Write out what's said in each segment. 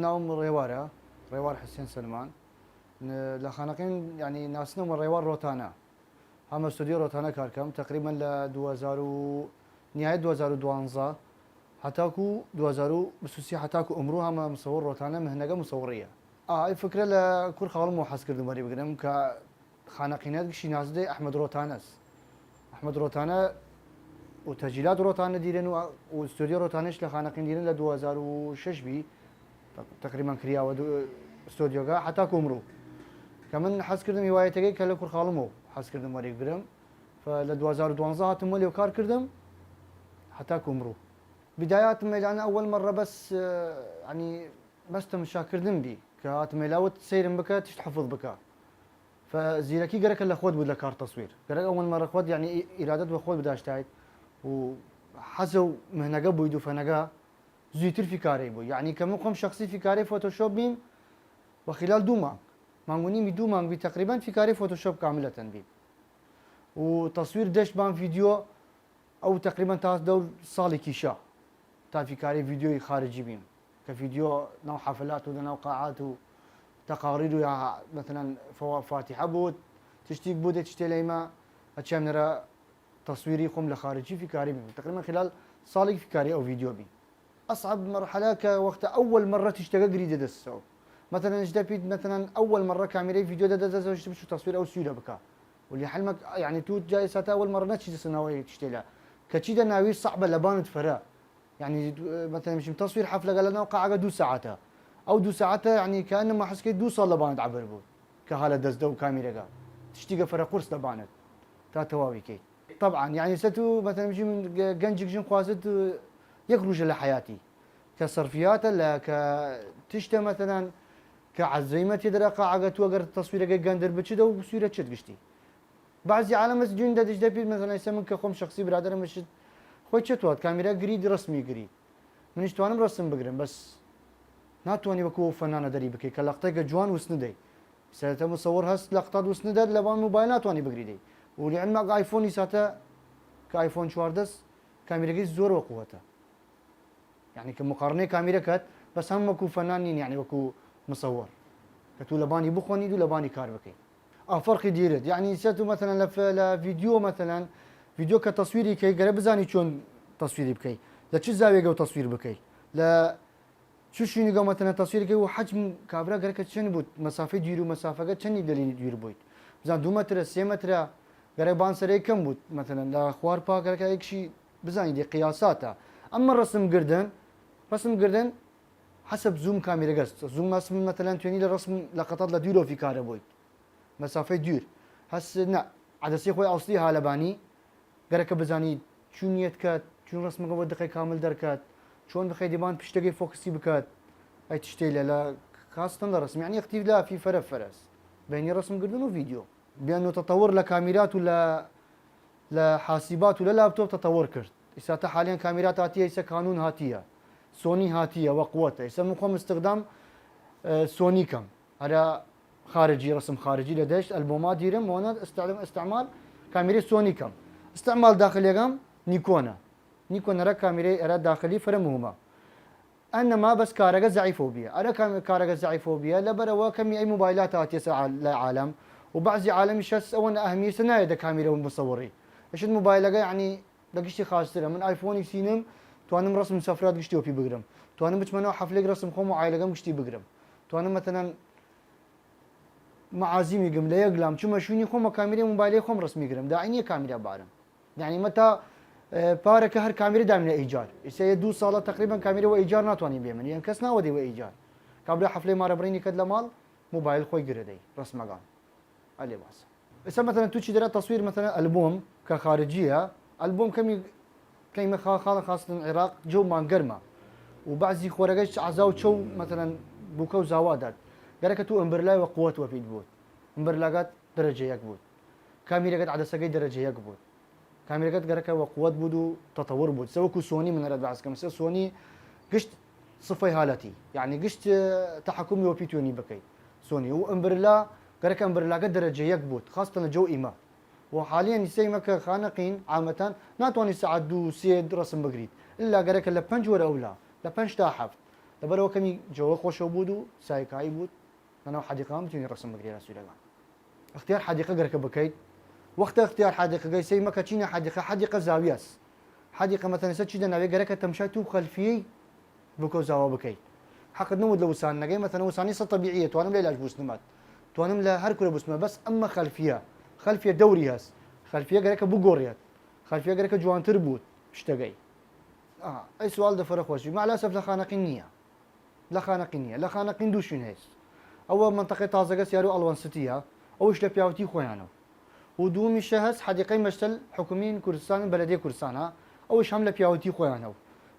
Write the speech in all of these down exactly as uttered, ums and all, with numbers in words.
ناوم ڕێوارە، ڕێوار حسێن سەلمان. ن-، لە خانەقین، یعنی، ناسنەوە ڕێوار ڕۆتانە. هەمە ستۆدیۆ ڕۆتانە کار کەم. تەقریبەن لە دوو هەزار و، نیایە دوو هەزار و دوانزە هەتاکو دوو هەزار و بیست و سێ، هەتاکو ئمڕوو هەمە مسەوەر ڕۆتانە، مهنەگە مسەوەڕیە. ئا، ئەی فکرە لە کور خاڵمەوە حەز کردم وەری بگرم کە خانەقینەت گشی نازدەی ئەحمەد ڕۆتانەس. ئەحمەد ڕۆتانە و تەجیلات ڕۆتانە دیرن و، و ستۆدیۆ ڕۆتانەش لە خانەقین دیرن لە دوو هەزار و شەش بی، تەق-، تەقریبەن کریاوە دو-، ستۆدیۆگە هەتاکو ئمڕوو. کە من حەز کردم هیوایەتەگەی کە لە کور خاڵمەوە حەز کردم وەری بگرم. فە لە دوو هەزار و دوانزە هاتم وەلیەو کار کردم هەتاکو ئمڕوو. بدایات مەیلانە ئەوەل مەڕە بەس، ئە، یعنی، بەس تەمشاکردن بی، کە هاتم مەیلاوت سەیرم بکە، تشت حفظ بکە. فە زیرەکی گەرەکە لە خوەت بود لە کار تەسویر. گەرەک ئەوەل مەڕە خوەت، یعنی، ئی-، ئیرادەت وە خوەت بداشتایت و حەزە و مهنەگە بوید و فەنەگە زویتر فیکارەی بوی. یعنی، کە من خوەم شەخسی فیکارەی فۆتۆشۆپ بیم، وە خلال دوو مانگ، مانگ و نیمی دوو مانگ بی تەقریبەن فیکارەی فۆتۆشۆپ کاملەتەن بیم. و تەسویر دەشت بان ڤیدیۆ، ئەو تەقریبەن تا دەور ساڵی کیشا تا فیکارەی ڤیدیۆی خارجی بیم، کە ڤیدیۆ ناو حەفلات و لە ناو قاعات و تەقاریر و یا مەسەلەن فەوا-، فاتیحە بود، تشتیک بود، تشتێ لەیمە ئەچێم نەرە تەسویری خوەم لە خارجی فیکاری بیم. تەقریبەن خلال ساڵیک فیکاری ئەو ڤیدیۆ بیم. ئەسعەب مەرحەلە کە وەختە ئەوەل مەڕە تشتەگە گری دەدەسەوە. مەسەلەن، ئیش دەپیت، مەسەلەن، ئەوەل مەڕە کامیرەی ڤیدیۆ دەدەسەوە، ئیش بچو تەسویر ئەو سویرە بکا. ولی حلمەک، یعنی، تو جا ئیساتە ئەوەل مەڕە نەچی دەسە ناوەی تشتێ لە. کە چی دە ناوی صعبە لە بانت فەرە. یعنی، مەسەلەن، بشیم تەسویر حەفلەگە لە ناو قاعەگە دوو ساعەتە. ئەو دوو ساعەتە، یعنی، کە ئەنە ما حەسکەی دوو ساڵ لە بانت عەبر بود. کە هالە دەست دە و کامیرەگە. تشتیگە فەرە قورس لە بانت. تا تەواوی کەیت. طبعاً، یعنی، سە تو، مەسەلەن، بژیم گە-، گەنجیک ژن خوازت، یەک روژە لە حیاتی. کە سەرفیاتە لە کە تشتە، مەسەلەن، کە عەزەیمە تێ دەرە قاعەگە تو ئەگەر تەسویرەگەی گەندر بچدە و سویرە چت گشتی. بعضی عالم بەس جون دەدش دەپیت، مەسەلەن، ئیسە من کە خوەم شەخسی برادەرم بشت، خوەی چەتوات کامیرا گری، دی ڕسمی گری. منیش توانم ڕسم بگرم، بەس ناتوانی وەکو ئەو فەنانە دەری بکەی کە لەقتەیگە جوان وس ندەی. سەرەتا مصور هەست لەقتات وس ندەت، لەبان موبایل ناتوانی بگری دەی. ولی علمەک ئایفۆنی ساتە کە ئایفۆن چواردەس کامیرەگەی زۆر وە قوەتە. یعنی کە مقارنەی کامیرە کات، بەس هەم وەکو فەنان نین، یعنی وەکو مصور. کە تو لەبانی بخوەنید و لەبانی کار بکەی. ئا فەرقی دیرت. یعنی سە تو مەسەلەن لە ف-، لە ڤیدیۆ مەسەلەن، ڤیدیۆ کە تەسویری کەی گەرە بزانی چۆن تەسویری بکەی. لە چ زاویەگەو تەسویر بکەی. لە چ شوینیگەو مەسەلەن تەسویری کەی و حەجم کابرا گەرەکە چەن بود، مەسافەی دویر و مەسافەگە چەنی دەلی دویر بوید. بزان دوو مەترە، سێ مەترە، گەرەک بان سەرەی کەم بود. مەسەلەن لە خوار پا گەرەکە یەکشی بزانی دێ قیاساتە. ئەمە ڕسم گردن، ڕسم گردن حەسەب زووم کامیرەگەست. زووم مەسم مەسەلەن توێنی لە ڕسم لە قەتات لە دویرۆ فیکارە بوویت. مەسافەی دویر. هەس نە. عەدەسی خوەی ئەسڵی هالەبانی. گەرەکە بزانی چون نیەت کات، چون ڕسمەگە وە دقەی کامل دەرکات، چۆن بخەی دیبان پشتەگەی فۆکسی بکات. ئەی تشتەی لە، لە خاستن لە ڕسم. یعنی اختلاف فەرە فەرەس. بینی ڕسم گردن و ڤیدیۆ. بیان و تەتەور لە کامیرات و لە لە حاسیبات و لە لاپتۆپ تەتەور کرد. ئیساتە حالیان کامیرات هاتیە، ئیسە کانون هاتیە، سۆنی هاتیە وە قوەتە. ئیسە من خوەم استخدام، ئە، سۆنی کەم. ئەرا خارجی، ڕسم خارجی لە دەشت، ئەلبوما دیرم، مۆنە استعلام، استعمال کامیرەی سۆنی کەم. استعمال داخلیەگەم نیکۆنە. نیکۆن ئەرا کامیرەی ئەرا داخلی فرە مهمە. ئەنەما بەس کارەگە زەعیفەو بیە. ئەرە کام-، کارەگە زەعیفەو بیە، لەبەرەوە کەمی ئەی موبایلات هاتیە سە عال-، لە عالەم. و بعضی عالەمیش هەس ئەوەن ئەهمیەسە نایە دە کامیرە و مصوری. ئەشت موبایلەگە، یعنی، لە گشتی خاسترە. من ئایفۆنی سینم، توانم ڕسم سەفرات گشتی وەپی بگرم. توانم بچمەوە حەفلێک ڕسم خۆم و عائلەگەم گشتی بگرم. توانم مەسەلەن معازیمی گم لە یەک لام، چمە شوینی خۆم و کامیرە موبایلی خۆم ڕسمی گرم. داعی نیە کامیرە بارم. یعنی مە تا، ئە، پارەکە هەر کامیرە دامینە ئیجار. ئیسە یە دوو ساڵە تەقریبەن کامیرە وە ئیجار ناتوانی بێ من. یەن کەس ناوەدەی وە ئیجار. کابرا حەفلەی مارە بڕینی کەت لە ماڵ، موبایل خۆی گرە دەی، ڕسمەگان. ئەلێ باسە. ئیسە مەسەلەن تو چی دەرە تەسویر مەسەلەن ئەلبوم کە خارجیە، ئەلبوم کەمی، کەیمە خا-، خاڵە خاستن عێراق جەو مانگەرمە. و بعضی خۆرەگەش عەزا و چەو مەسەلەن بووکە و زاوا دات. گەرەکە تو ئەمبرلای وە قوەت وەپیت بوود. ئەمبرلاگات دەرەجە یەک بوود. کامیرەگەت عەدەسەگەی دەرەجە یەک بوود. کامیرەگەت گەرەکە وە قوەت بوود و تەتەور بوود. سە وەکو سۆنی من ئەرەت بەعس کەم. سە سۆنی گشت سفەی هالەتی. یعنی گشت، ئە، تەحەکومی وەپی توێنی بکەی. سۆنی و ئەمبرلا، گەرەکە ئەمبرلاگە دەرەجە یەک بوود. خاستە لە جەو ئیمە. و حالیەن ئیسە ئیمە کە خانەقین عامەتان ناتوانی سەعات دوو، سێ ڕسم بگریت. ئللا گەرەکە لە پەنج وەرە ئەولا، لە پەنج تا هەفت. لەبەرەوە کەمی جەوە خۆشەو بوود و سایکایی بوود لەناو حەدیقەگان بتوینی ڕەسم بگری لە سویرەگان. ئختیار حەدیقە گەرکە بکەیت. وەختە ئختیار حەدیقە گەی سەی مەکە چینە حەدیقە، حەدیقە زاویەس. حەدیقە مەتەنەسە چی دەناوێ گەرەکە تەمشای تو خەلفیەی بکەو زاوا بکەیت. حەقت نەوت لە وسان نەگەی مەتەنە وسانی سە طبیعیە توانم لە علاج بوستنمات. توانم لە هەر کورە بوستمە بەس ئەمە خەلفیە. خەلفیە دەوری هەس. خەلفیە گەرەکە بگۆڕیەت. خەلفیە گەرەکە جوانتر بوود شتەگەی. ئەها، ئەی سوال دە فەرە خۆشی. مەعلاسەف لە خانەقین نییە. لە خانەقین نییە. لە خانەقین دوو شوین هەیە. ئەوە مەنتەقەی تازەگە سیارو ئەڵوەن ستیە. ئەوش لە پیاوەتی خۆیانەوە. و دوومیشە هەس حەدیقەی مەشتەل حکومین کوردستان، بەلەدیە کوردستانە. ئەوش هەم لە پیاوەتی خۆیانەوە.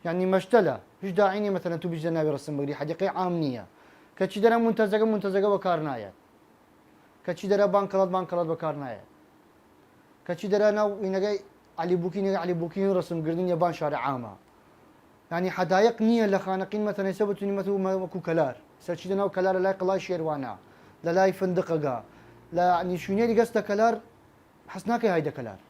یعنی مەشتەلە. هیچ داعی نیە مەتەلەن تو بیجە ناوی ڕسم بگری. حەدیقەی عام نییە. کە چی دەرە منتەزەگە، منتەزەگە وە کار نایەت. کە چی دەرا بان کەڵەت، بان کەڵەت بەکار نایەت. کە چی دەرا ناو وینەگەی عەلی بوکین، عەلی بوکین ڕسم گردن یە بان شارع عامە. یعنی حەدایق نییە لە خانەقین مەتەنەیسە بتونی مەتو مە-، وەکو کەلار. سەرچی دە ناو کەلار لە لای قەڵای شێروانە، لە لای فندقەگە، لە یعنی شوینێری گەستە کەلار، حەس ناکەی هایدە کەلار.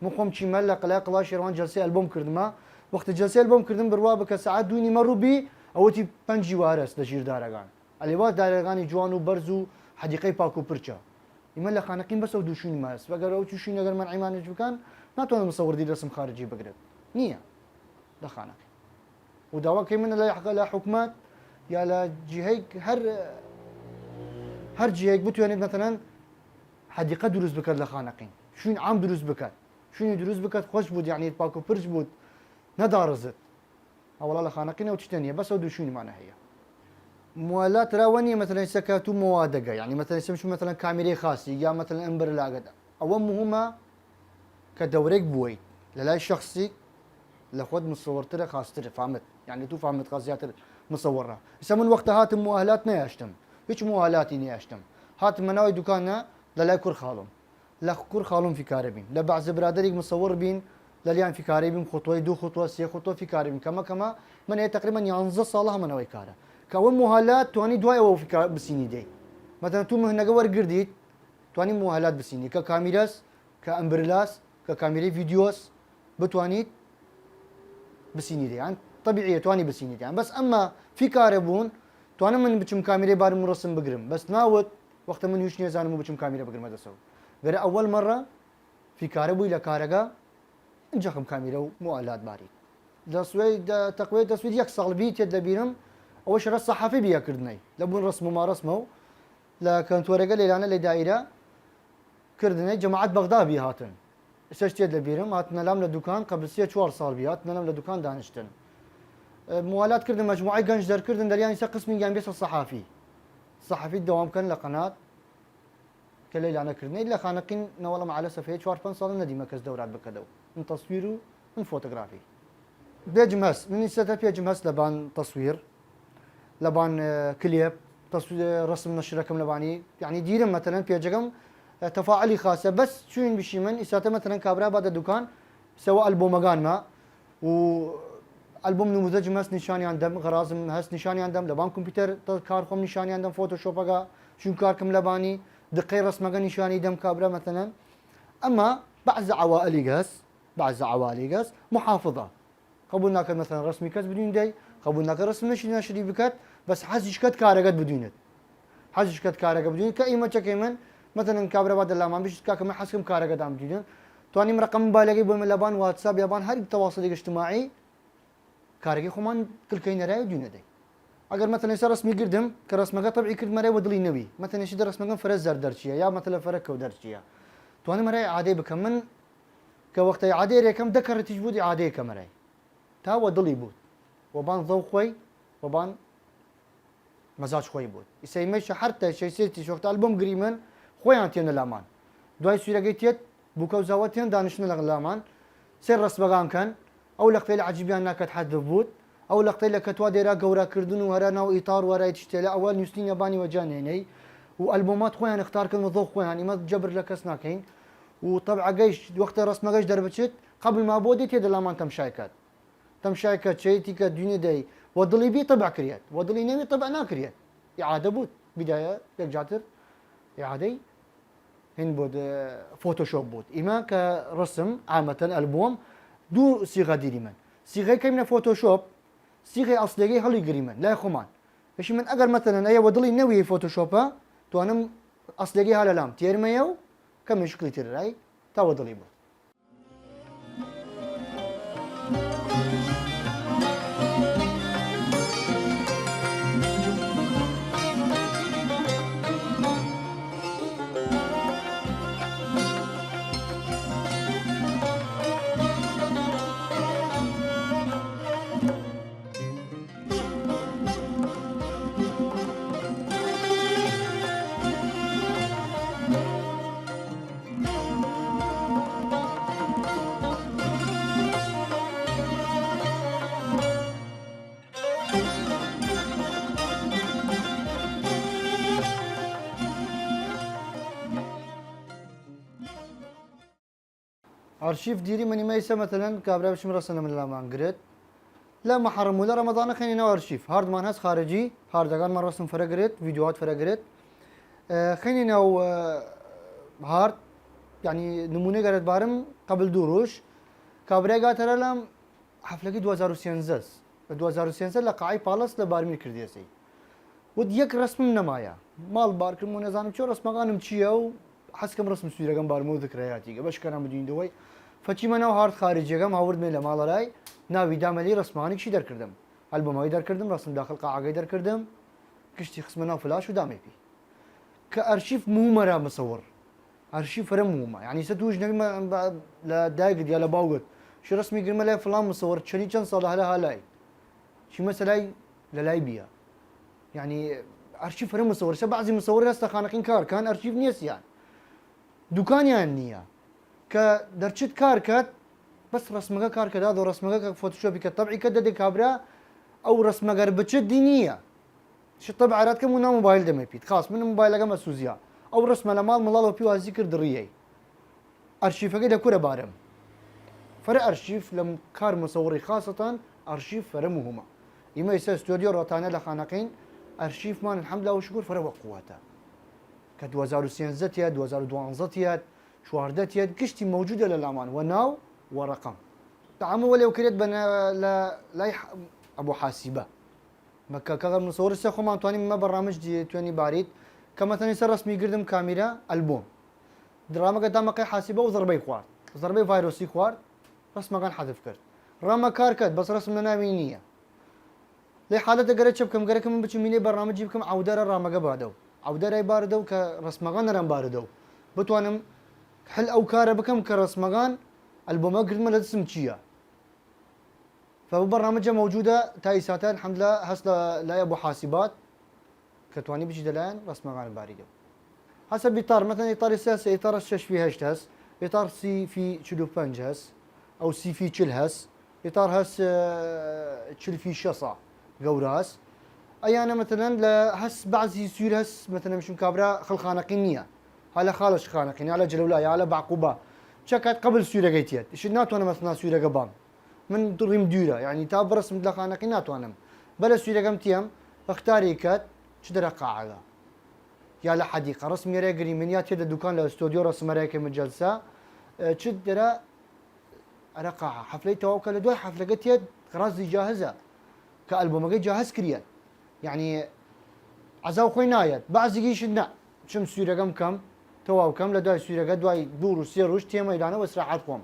من خۆم چیمە لە قەلای قەڵای شێروان جەلسەی ئەلبوم کردمە. وەختە جەلسەی ئەلبوم کردم بڕوا بکە سەعات دوو نیمە ڕووبی، ئەوەتی پەنجی وارەس لە ژیر دارەگان. ئەلێوا دارەگانی جوان و بەرز و حەدیقەی پاک و پرچە. ئیمە لە خانەقین بەس ئەو دوو شوینی ماس. وەگەر ئەو چوو شوینەگەر من عیمانێ بکەن، ناتوانم مصور دی رسم خارجی بگرێت. نییە. لە خانەقین. و داوا کەی من لە حق-، لە حکومەت یا لە جیهەیک هەر، هەر جیهەیک بتوانێت مەتەلەن حەدیقە دروست بکات لە خانەقین. شوین عام دروست بکات. شوینی دروست بکات خۆش بوود، یعنی پاک و پرچ بوود. نەداڕزت. ئەوەڵا لە خانەقینە و چتە نیە، بەس ئەو دوو شوینمانە هەیە. موالات راوە نیە، مەتەلەن ئیسە کە تو موادەگە، یعنی مەتەلەن ئیسە مشو مەتەلەن کامیرەی خاسی، یا مەتەلەن ئەم بەرلاگەت. ئەوە مهمە کە دەورێک بوویت، لە لای شخصیک لە خۆت مصورترە خاسترە، فامت. یعنی تو فامت خاس زیاتر مصورە. ئیسە من وەختە هاتم موالات نەیاشتم، هیچ موالات نەیاشتم. هاتم مەناوی دوکانە لە لای کور خاڵم. لە کوڕ خاڵم فیکارە بین، لە بەعزە برادەریگ مصور بین، لەلیان فیکارەی بیم، خطوەی دوو خطوە، سێ خطوە فیکارە بین. کەمە کەمە من ئێ تەقریبەن یانزە ساڵە هەمەنەوەی کارە. کە ئەوە موهەلات توانی دوای ئەوە فیکا-، بسینی دەی. مەتەلەن تو مهنەگە وەرگردیت، توانی موهەلات بسینی. کە کامیرەس، کە ئەمبرلاس، کە کامیرەی ڤیدیۆس، بتوانیت بسینی دەیان. طبیعیە توانی بسینی دەیان. بەس ئەمە فیکارە بوون، توانم من بچم کامیرەی بارم و ڕسم بگرم. بەس ناوت وەختە من هیچ نێزانم و بچم کامیرە بگرمە دەسەو. گەرە ئەوەل مەڕە فیکارە بووی لە کارەگە، ئنجەخم کامیرە و موالات باریت. دەسوەی دە-، تەقوەی دەسوید یەک ساڵ بی تێد لەبیرم، ئەوە شەرە سەحافی بیە کردنەی. لە بوون ڕسم و ماڕسمە و لە کەنتۆرەگە لەیلانە لە دایرە کردنەی جەماعەت بەغدا بی هاتن. ئسەش تێد لەبیرم، هاتنە لام لە دوکان، قەبل سێ چوار ساڵ بی، هاتنە لام لە دوکان دانشتن. ئە، موالات کردن، مەجموعەی گەنج دەرکردن، دەریان ئیسە قسمی گیان بێسە سەحافی. سەحافی دەوام کەن لە قەنات. کە لەیلانە کردنەی لە خانەقین نەوەڵە مەعەلەسەف هەیە چوار پەنج ساڵە نەدیمە کەس دەورات بکەدەو. من تەسویر و من فۆتۆگرافی. بێجم هەست، من ئیسەتە پێجم هەست لە بان تەسویر، لە بان، ئە، کلێپ، تەسویر، ڕسم نەشرەکەم لە بانی، یعنی دیرم مەتەلەن پێجەگەم، ئە، تەفاعلی خاسە، بەس چوین بشی من ئیساتە مەتەلەن کابرا بادە دوکان، سەوە ئەلبومەگانمە، و ئەلبوم نموزەجم هەست نیشانیان دەم، غەرازم هەست نیشانیان دەم، لە بان کۆمپیوتەر تە-، کار خۆم نیشانیان دەم، فۆتۆشۆپەگە، چون کار کەم لە بانی، دقەی ڕسمەگە نیشانی دەم کابرا مەتەلەن. ئەمە بەعزە عەوائلیگ هەست، بەعزە عەوائلیگ هەست، محافظە. قبول ناکەت مەسەلەن ڕسمی کەس بدوین دەی، قبول ناکەت ڕسم نەشی نەشری بکەت، بەس حەزیش کەت کارەگەت بدوینێت. حەزیش کەت کارەگە بدوین، کە ئیمە چەکەی من، مەسەلەن کابرا با دەلامان بشت، کاکە من حەزکەم کارەگەدان بدوینێت. توانیم ڕقم موبایلەگەی بۆ من لەبان واتساپ یابان هەر تەواسەلی اجتماعی، کارەگەی خۆمان کلکەی نەرای و دوینە دەی. ئەگەر مەتەلەن ئیسە ڕسمی گردم، کە ڕسمەگە تەبعی کرد مەرای وە دڵی نەوی. مەتەلەن ئیسە دە ڕسمەگەم فەرە زەر دەرچیە، یا مەتەلەن فەرە کەو دەرچیە. توانم مەرای عادەی بکەم. من کە وەختەی عادەی رێکەم دە کەڕتیش بوودی عادەی کەمەرای. تا وە دڵی بوود. وە بان زەو خۆی، وە بان مەزاج خۆی بوود. ئیسەیمەیشە هەر تە شەیسێتیش وەختە ئەلبوم گریمن، خۆیان تێنە لامان. دوای سویرەگەی تێت، بووکە و زاوە تێن دانشنە لە لامان. سێ ڕسمەگان کەن، ئەو لەقتەی لە عەجیبیان ناکەت حەد بوود. ئەو لەقتەی لە کەتوا دێرا گەوراکردن و هەرا ناو ئیتار وەرای تشتێلە ئەوە نووسینە بانی وەجا نێنەی. و ئەلبومات خۆیان اختار کەن و زەو خۆیان، ئیمە جەبر لە کەس ناکەین. و طبعەگەیش وەختە ڕسمەگەش دەربچێت، قبل ما بۆ دێ تێدە لامان تەمشای کات. تەمشای کە چەیتی کە دوینێ دەی وە دڵی بی طبع کریەت، وە دڵی نەوی طبع ناکریەت. ئیعادە بوود، بدایە یەک جاتر ئیعادەی هین بوود، ئە، فۆتۆشۆپ بوود. ئیمە کە ڕسم عامەتەن ئەلبوم دوو سیغە دیریمن. سیغەی کەیمنە فۆتۆشۆپ، سیغەی ئەسڵیەگەی هەڵیگریمن لای خوەمان. ئیشیمن ئەگەر مەسەلەن ئەیە وە دڵی نەویەی فۆتۆشۆپە، توانم ئەسڵیەگەی هالە لام تیەرمەیە و کەمێ شکڵی تر رای تا وە دڵی بوو. ئەرشیف دیریمن ئیمە ئیسە مەتەلەن کابرا بچم رەسەنە من لامان گرێت. لە مەحەڕم و لە رەمەضانە خەینێ ناو ئەرشیف. هاردمان هەس خارجی، هاردەگانمان رەسم فەرە گرێت، ویدیوهات فەرە گرێت. ئە، خەینێ ناو، ئە، هارد، یعنی نمونە گەرەت بارم قبل دوو روژ کابرای گاتەرە لام حەفلەگەی دو هەزار و سێزدە، لە دو هەزار و سێزدە لە قاعەی پاڵەس لە بارمیر کردیەسەی. وت یەک رەسمم نەمایە. ماڵ بار کردم و نەزانم چۆ رەسمەگانم چیە و حەز کەم رەسم سویرەگەم بارمە و ذکرەیاتیگە بەش کەنە بدوین دەوەی. فەچیمە ناو هارد خارجیەگەم هاوردمێ لە ماڵەرای، ناوی دامەلی رەسمانێکی دەرکردم. ئەلبومەگەی دەرکردم، رەسم داخل قاعەگەی دەرکردم. گشتی خسمە ناو فلاش و دامێ پی. کە ئەرشیف مومەرا مصور. ئەرشیف فرە مومە. یعنی سە دووش نەبی مە-، بە-، لە دایگت یا لە باوگت. شی رەسمی گرمە لای فلان مصور. چەنی چەند ساڵە هەلە هالای. چی مەسەلای لە لای بیە. یعنی ئەرشیف فرە مصور. سە بعضی مصور هەستە خانەقین کار کان ئەرشیف نیەسیان. دوکانیان نییە. کە دەرچت کار کەت، بەس رەسمەگە کار کەدا، دۆ رەسمەگە کە فۆتۆشۆپی کە تەبعی کە دەدێ کابرا، ئەو رەسمەگەر بچت دی نییە. شت تەبع ئەراد کەم و ناو موبایل دەمێ پیت. خاس من موبایلەگەم ئەسوزیا. ئەو رەسمە لە ماڵ مڵاڵ وە پیوازی کرد ڕیەی. ئەرشیفەگەی لە کورە بارم. فرە ئەرشیف لە م-، کار مصوری خاصەتان ئەرشیف فرە مهمە. ئیمە ئیسە استودیو ڕۆتانە لە خانەقین ئەرشیفمان الحمد لله و شکر فرە وە قووەتە. کە دو هەزار و سێزدە تیاد، دو هەزار و دوانزە تیاد، چواردە تیاد، گشتی موجودە لە لامان وە ناو وە ڕەقەم. دعامە وەلێ وکرێت بە نە-، لە لای ح-، ئەبو حاسیبە. مەکە کە مصور سێ خۆمان توانیم مە بەرنامج دی توێنی بارید. کە مەتەنی سەر ڕسمی گردم کامیرە ئەلبوم. درامەکە دامەقەی حاسیبە و زەربەی خوارد. زەربەی ڤایرۆسی خوارد. ڕسمەکان حەذف کرد. ڕامە کار کرد، بەس ڕسم لە ناوی نییە. لەی حالەتە گەرە چ بکەم؟ گەرەکە من بچم مینەی بەرنامەجی بکەم، عەودارە ڕامەگە بادەو. عەودارای باردەو کە ڕسمەگان نەرەم باردەو. بتوانم حل ئەو کارە بکەم کە ڕسمەگان ئەلبومە گرتمە لە دسم چییە. فبو بەرنامەجە مەوجودە تا ئیساتە الحمد لله هەست لە لای ئەبو حاسیبات کە توانی بچی دەلایەن ڕسمەگان باریدەو. هەسە بیتار، مەتەن ئیتاری سێ هەس، ئیتار شەش فی هەشت هەس، ئیتار سی فی چل و پەنج هەس، ئەو سی فی چل هەس، ئیتار هەس، ئە، چل فی شەسا گەورە هەس. ئەیانە مەتەلەن لە هەس بەعزی سویر هەس، مەتەلەن مشم کابرا خەڵخانەقی نییە. هەلە خاڵش خانەقی، هەلە جلەولا، یا هەلە بەعقوبە. چەکات قبل سویرەگەی تیەت. ئیشت ناتوانم ئەسنا سویرەگە بام. من دڵیم دویرە، یعنی تا بڕسم لە خانەقی ناتوانم. بەلە سویرەگەم تیەم، ئەختاری کات، چ دەرە قاعەگە. یا لە حەدیقە، ڕسم یەرە گری من، یا تێدە دوکان لە ئەستۆدیۆ ڕسمەرەیەکە من جەلسە، ئە، چ دەرە ئەرە قاعە. حەفلەی تەواو کە لە دوای حەفلەگە تێد غرازی جاهزە، کە ئەلبومەگەی جاهز کریەت. یعنی عەزاو خۆی نایەت. بەعزیگیش نە. چم سویرەگەم کەم، تەواو کەم، لە دوای سویرەگە دوای دوو ڕوو سێ ڕووش تێمە ئیدانە وە ئیسراحەت خۆم.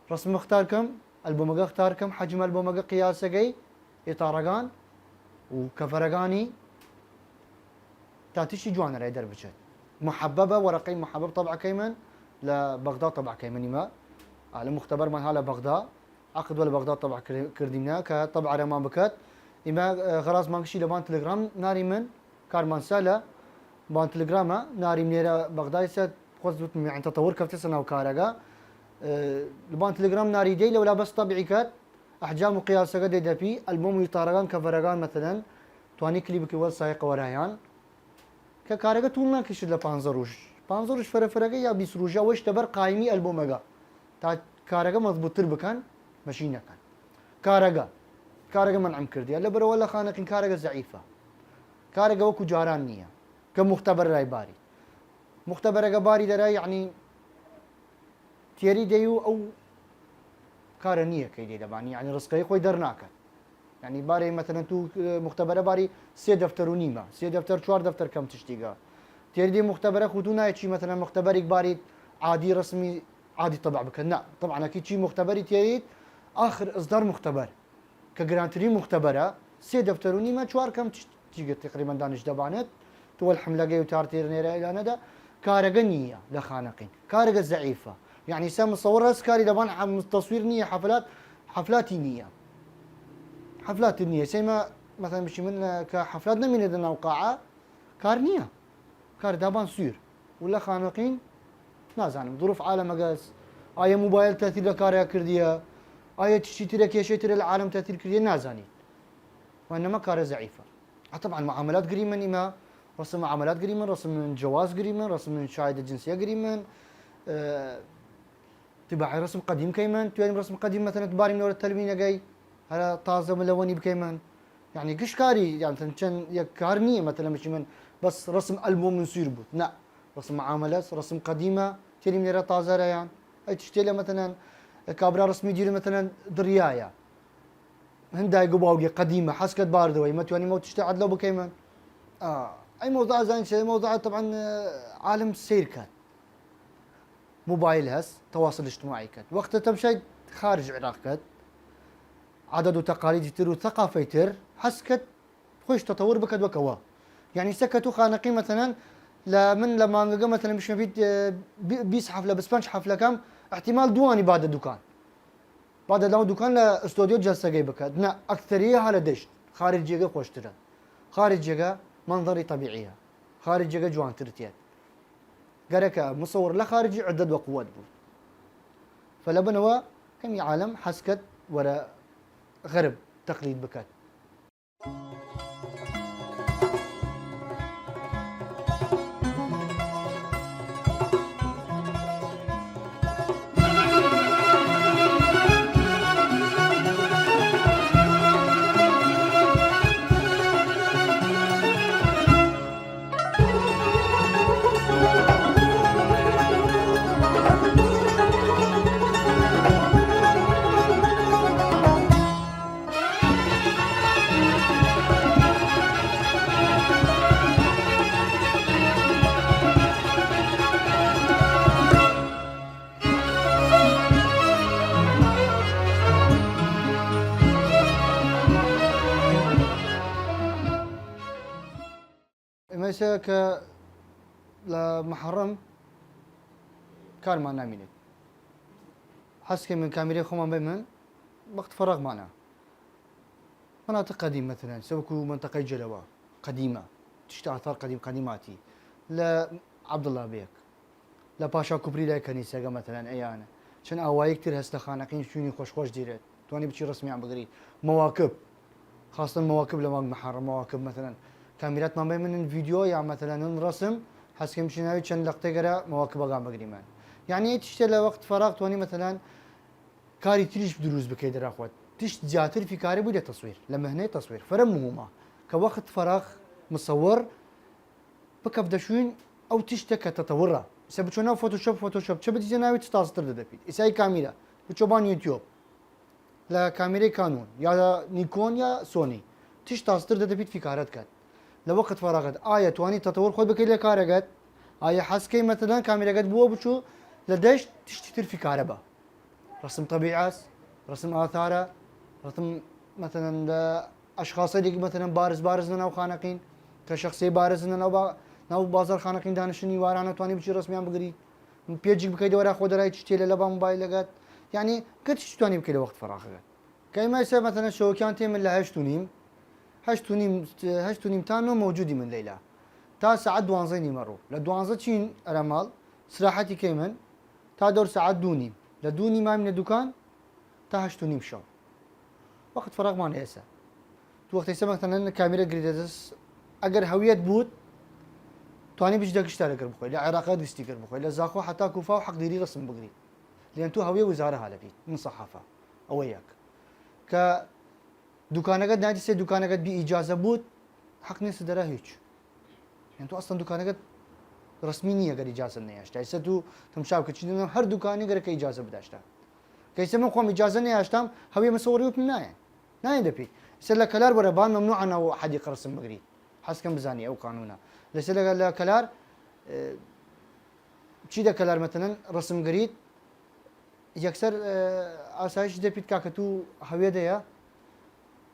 ڕسم ختار کەم، ئەلبومەگە ختار کەم، حەجم ئەلبومەگە قیاسەگەی، ئیتاڕەگان و کەفەرەگانی تا تیشی جوانەرای دەربچێت. محەبەبە، وەرەقەی محەبەب تەبع کەیمن، لە بەغدا تەبع کەیمن ئیمە. ئا، لە مختبەرمان ها لە بەغدا، عەقد وە لە بەغدا تەبع کر-، کردیمنە کە تەبع ئەرەمان بکات. ئیمە، ئە، غەراز مانگشی لە بان تلگرام ناری من، کارمان سالە، بان تلگرامە، ناریم نێرە بەغدای سە، خۆز وتم، یعنی تەتەور کەفتەسە ناو کارەگە. ئە، لە بان تلگرام ناری دەی لەولا بەس تەبعی کات، ئەحجام و قیاسەگە دەی دەپی، ئەلبوم و ئیتاڕەگان کەڤەرەگان مەتەلەن، توانی کلی بکی وەل سایقە وەرایان. کە کارەگە توول ناکشت لە پانزە ڕوژ. پانزە ڕوژ فەرەفەرەگە یا بیست ڕوژە وەش تەبەر قایمی ئەلبومەگە. تا کارەگە مەزبوطتر بکەن، مەشی نەکەن. کارەگە. کارەگە منعم کردیە. لە بەرەوە لە خانەقین کارەگە زەعیفە. کارەگە وەکو جاران نییە. کە مختبەر رای باری. مختبەرەگە باری دەرای، یعنی، تێری دەی و ئەو کارە نییە کەی دەی دەبانی، یعنی، ڕزقەی خۆی دەرناکەن. یەعنی بارێ مەسەلەن تو، ئە، مختەبەرە باری سێ دەفتەر و نیمە، سێ دەفتەر، چوار دەفتەر کەم تشتیگە. تێری دێ مختەبەرە خو تو نایەی چی مەسەلەن مختەبەریگ باریت عادی ڕسمی عادی طبع بکەن. نا، طبعا ئەکی چی مختەبەری تێریت آخر ئصدار مختەبەر کە گرانترین مختەبەرە، سێ دەفتەر و نیمە، چوار کەم تشتیگە تقریبا دانش دەبانێت. تو وەل حملەگەی و تار تێر نێرە ئیلانەدا کارەگە نییە لە خانەقین. کارەگە زەعیفە. یەعنی سە مصور هەس کاری لەبان حم-، تەسویر نییە، حەفلات، حەفلاتی نییە. حەفلات نییە. سەیمە مەسەلەن بچی من، ئە، کە حەفلات نەمینێ دە ناو قاعە، کار نییە. کار دابان سویر. و لە خانەقین نازانم. ظروف عالەمەگەس، ئایا موبایل تەثیر لە کارە کردیە؟ ئایا تشتی ترە کێشەی ترە لە عالەم تەثیر کردیە؟ نازانیت. و نەمە کارە زەعیفە. ئە، طبعا معاملات گریمن ئیمە، رسم معاملات گریمن، رسم جواز گریمن، رسم شاهد جنسیە گریمن، ئە، طباعی رسم قدیم کەیمن، توێنیم رسم قدیم مەسەلەن باریم لەوەرە تەلوینەگەی، هەرە تازە ملەوەنی بکەیمن. یەعنی گشت کاری، یەعنی چەن، چەن یەک کار نییە، مەسەلەن بچی من بەس رسم ئەلبوم من سویر بوود. نا، رسم معاملەس، رسم قدیمە، تێریم لێرە تازەرەیان. ئەی تشتێ لە مەسەلەن کابرا رسمی دیری مەسەلەن دڕیایە. هن دایگ و باوگی قدیمە، حەسکەت باردەوەی، مەتوانی مەو تشتە عەدلەو بکەیمن. ئا، ئەی مەوزوع زان چێ؟ مەوزوع طبعا، ئە، عالم سیر کەن. موبایل هەس، تەواصل اجتماعی کەن. وەختە تەمشای خارج عراق کەت، عادەت و تەقالیدی تر و ثەقافەی تر، حەسکەت خوش تەتەور بکەت وەکەوە. یەعنی سە کە تو خانەقی مەسەلەن لە من لە مانگەگە مەسەلەن بشمە بیت، ئە، بی-، بیست حەفلە، بیست پەنج حەفلەکەم، ئەحتیمال دووانی بادە دوکان. بادە ناو دوکان لە ئستۆدیۆ جەلسەگەی بکەت. نە، ئەکتەریە هە لە دەشت. خارجیەگە خوشترە. خارجیەگە منظری طبیعیە. خارجیەگە جوانتر تێت. گەرەکە مصور لە خارجی عدەت وە قوت بوو. فلە بنەوە کەمی عالم حەسکەت وەرە غەرب تەقلید بکەت. ئێمە ئێسە کە لە محەڕەم کارمان نامینێت. حەز کەیمن کامیرەی خۆمان بەیمن وەخت فەراغمانە. مناطق قدیم مەسەلەن سەوەکو منطقەی جەلەوە قدیمە، تشت ئاثار قدیم قدیماتی لە عەبدوڵا بێک، لە پاشا کوپری لای کەنیسەگە مەسەلەن ئەیانە. چەن ئاواییک تر هەس لە خانەقین شوینی خوەش خوەش دیرێت. توانی بچی ڕسمیان بگری. مەواکب. خاستن مەواکب لە مانگ محەڕەم مەواکب مەسەلەن کامیراتمان بەیمن هن ڤیدیۆ یا مەسەلەن هن ڕسم، حەز کەیم بچی ناوی چەن لەقتەی گەرا مەواکبەگان بگریمان. یەعنی ئەی تشتێ لە وەخت فەراغ توانی مەسەلەن کاری تریش دروس بکەی دەرا خوەت. تشت زیاتر فیکارە بوی لە تەسویر، لە مەهنەی تەسویر. فەرە مهمە کە وەخت فەراغ مصور بکەف دەشوین ئەو تشتە کە تەتەورە. ئیسە بچۆ ناو فۆتۆشۆپ، فۆتۆشۆپ چە بدیزە ناوی چ تازتر دەدەپیت. ئیسای کامیرە بچۆ بان یوتیوب لە کامیرەی کانون یا نیکۆن یا سۆنی تشت تازتر دەدەپیت فیکارەت کەت. لە وەخت فەراغت ئایا توانی تەتەور خوەت بکەی لە کارەگەت؟ ئایا حەز کەی مەسەلەن کامیرەگەت بووە بچوو لە دەشت تشتی تر فیکارە بە؟ رسم طبیعە، رسم ئاثارە، رسم مەسەلەن لە ئەشخاصێک مەسەلەن بارز بارز لە ناو خانەقین، کە شخصی بارز لە ناو با-، ناو بازار خانەقین دانشنی وارانە توانی بچی رسمیان بگری. پێجیک بکەی دەوەرا خۆ دەرای چ تێلە لە با موبایلەگەت. یعنی کە چی توانی بکەی لە وەخت فەراغەگەت. کە ئێمە ئێستا مەسەلەن شەوەکیان تێمن لە هەشت و نیم، هەشت و نیم، هەشت و نیم تا نۆ مەوجودی من لەیلا. تا سەعات دوانزەی نیمەڕوو. لە دوانزە چین ئەرا ماڵ، سراحەتی کەیمن، تا دەور سەعات دوو نیم. لە دوو نیم مامینە دوکان، تا هەشت و نیم شەو. وەخت فەراغمان ئێسە. تو وەخت ئێسە مەسەلەن کامیرە گریدە دەس، ئەگەر هەویەت بوود، توانی بچ دە گشتارە گەر بخۆی. لە عێراقا گشتی گەر بخۆی. لە زاخۆ حتا کوفا و حەق دیری رسم بگری. لێن تو هەویە وزارە هالە بیت، من سەحافە. ئەوە یەک. کە دوکانەگەت نادی سێ دوکانەگەت بی ئیجازە بوود، حەق نیە سدەرە هیچ. یان تو ئەسڵەن دوکانەگەت رسمی نییە گەر ئیجازە نەیاشتا. ئیسە تو تەمشا بکە چی دەنم هەر دوکانی گەرەکە ئیجازە بداشتا. کە ئیسە من خۆم ئیجازە نەیاشتام، هەویە مەسەوەڕی وت نایەن. نایەن دەپیت. ئیسە لە کەلار وەرە بان مەمنوعە ناو حەدیقە ڕسم بگریت. حەز کەم بزانی ئەو قانوونە. لەسە لە، لە کەلار، ئێ، چی دە کەلار مەتەنەن ڕسم گریت، یەکسەر، ئێ، ئاسایش دەپیت کاکە تو هەوێ دەیە،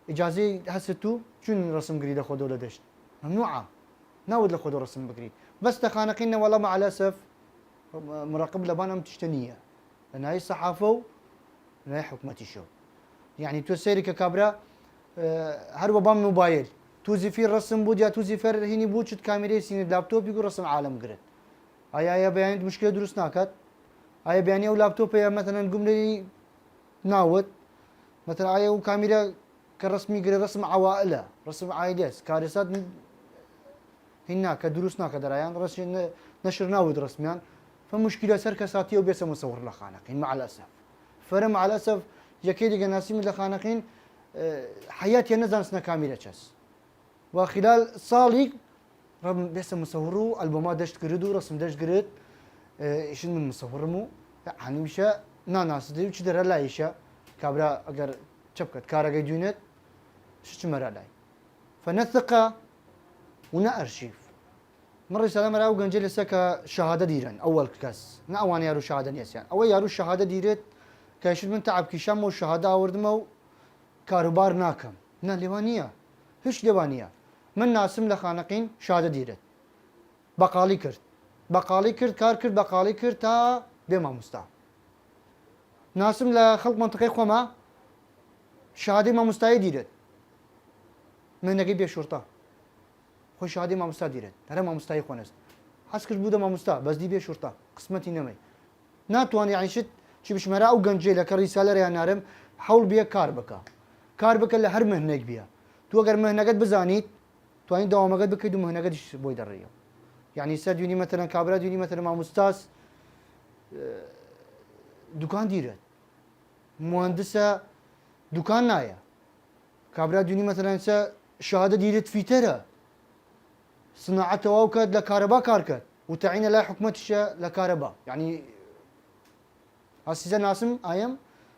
ئیجازەی هەست تو چون ڕسم گری لە خۆ دەو لە دەشت. مەمنوعە. ناود لە خۆ دەو ڕسم بگریت. بەس تە خانەقین نە وەڵا مەعەلەسەف مڕەقب لەبان ئەم تشتە نییە. لە نای سەحافە و لە نای حکومەتیشەو. یعنی تو سەیری کە کابرا، ئێ، هەر وە بان موبایل. تو زیفیر ڕسم بود یا تو زیفر هینی بود چت کامیرەی سینت لاپتۆپی گو ڕسم عالم گرت. ئایا، ئایا بەیانیت مشکلە دروست ناکات؟ ئایا بەیانی ئەو لاپتۆپە یا مەتەنەن گومرەی ناوت؟ مەتەن ئایا ئەو کامیرە کە ڕسمی گرە ڕسم عەوائلە، ڕسم عائلەس، کارەسات ن-، هین ناکە، دروست ناکە دەرایان، ڕەسمی نە-، نەشر ناوت ڕسمیان، فە مشکلە سەر کەساتی ئەو بێسە مصور لە خانەقین، مع الأسف. فەرە مع الأسف یەکەی دیگە ناسیمی لە خانەقین، ئێ، حیاتیە نەزانسنە کامیرە چەس. و خلال ساڵیگ ڕم بێسە مصور و ئەلبوما دەشت گرد و ڕسم دەشت گرد، ئێ، ئیشن من مصورم و هەمیشە ناناسدەی و چ دەرە لایشە کابرا ئەگەر چەپ کەت کارەگەی دوینێت، ش-، چ مەرە لای. فە نە ثقە و نە ئەرشیف. من ڕیسالە مەرا و گەنجە لەسە کە شەهادە دیرن، ئەوەل کەس. نە ئەوان یارو شەهادە نیەسیان. ئەوە یارو شەهادە دیرێت کە ئیشن من تەعب کیشام و شەهادە ئاوردمە و کاروبار ناکەم. نە، لێوان نییە. هیچ لێوان نییە. من ناسم لە خانەقین شادە دیرێت. بەقاڵی کرد. بەقاڵی کرد، کار کرد، بەقاڵی کرد تا بێ ماموستا. ناسم لە خەڵک مەنتقەی خۆما شادەی ماموستایی دیرێت. مهنەگەی بێ شورتە. خۆی شادەی ماموستا دیرێت. هەرە ماموستایی خۆنەست. حەز کرد بوودە ماموستا، بەس دی بێ شورتە. قسمەتی نەمەی. ناتوان یعنی شت چی بشمەرە ئەو گەنجەیلە کە ڕیسالە ڕیان نارم حەول بیە کار بکە. کار بکە لە هەر مهنەیەک بیە. تو ئەگەر مهنەگەت بزانیت، توانی داوامەگەت بکەیت و مهنەگەتیش بۆی دەڕیە. یعنی سەر دوینی مەتەلەن کابرا دوینی مەتەلەن ماموستاس، ئێ، دوکان دیرێت. مهندسە دوکان نایە. کابرا دوینی مەتەلەن سە شهادە دیرێت فیتەرە. صناعە تەواو کەت لە کارەبا کار کەت. و تعینە لای حکومەتیشە لە کارەبا. یعنی ئاسیزە ناسم ئایم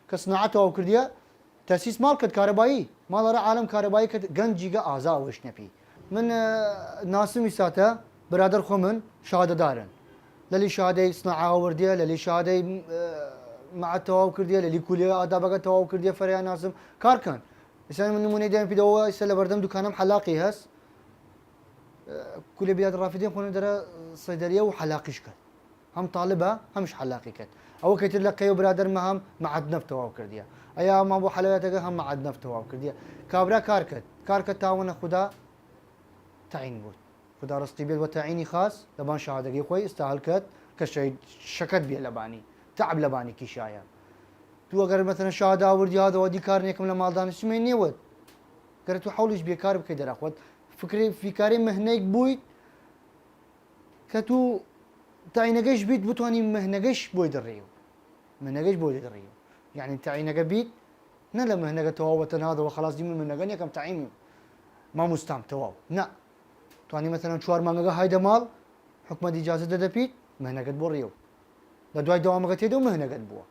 کە صناعە تەواو کردیە، تەسیس ماڵ کەت کارەبایی. ماڵەرە عالم کارەبایی کەت گەنجیگە ئازا ئەوەش نەپی. من، ئێ، ناسم ئیساتە برادر خۆ من شهادە دارن. لەلی شهادەی صناعە وردیە، لەلی شهادەی، ئێ، معە تەواو کردیە، لەلی کولیە ئادابەگە تەواو کردیە، فەریا ناسم کار کەن. ئیسان من نمونەی دەیان پیدەوە ئیسە لە بەردەم دوکانم حەلاقی هەس. ئێ، کولیە بیاد ڕافیدێن خۆنە دەرە صیدەلیە و حەلاقیش کەن. هەم تاڵبە، هەمش حەلاقی کەت. ئەوە کەتر لە قەیە و برادەرمە هەم معەد نەفت تەواو کردیە. ئەیا ما بۆ حەلەوەتەکە هەم معەد نەفت تەواو کردیە. کابرا کار کەت. کار کەت تاوەنە خودا تعین بوود. خودا ڕزقی بێت وە تعینی خاس، لەبان شەهادەگەی خۆی ئستا هەڵکەت کە شەید شەکەت بیە لەبانی، تعب لەبانی کیشایە. تو ئەگەر مەتەلەن شەهادە ئاوردی هادەوە دی کار نێکم لە ماڵدانشتمەی نێوەت. گەرە تو حەولیش بێکار بکەی دەرەخوەت. فکری فیکاری مهنەیک بوویت کە تو تعینەگەش بیت بتوانی مهنەگەش بۆی دڕی و مهنەگەش بۆی دڕی و یعنی تعینەگە بیت نە لە مهنەگە تەواوەتە نادەوە خلاص دی من مهنەگە نیەکەم تعین ماموستام تەواو نە توانی مەتەلەن چوار مانگەگە هایدە ماڵ حکومەت ئیجازە دەدەپیت مهنەگەت بۆ ڕیەو لە دوای دەوامەگە تێدە و مهنەگەت بووە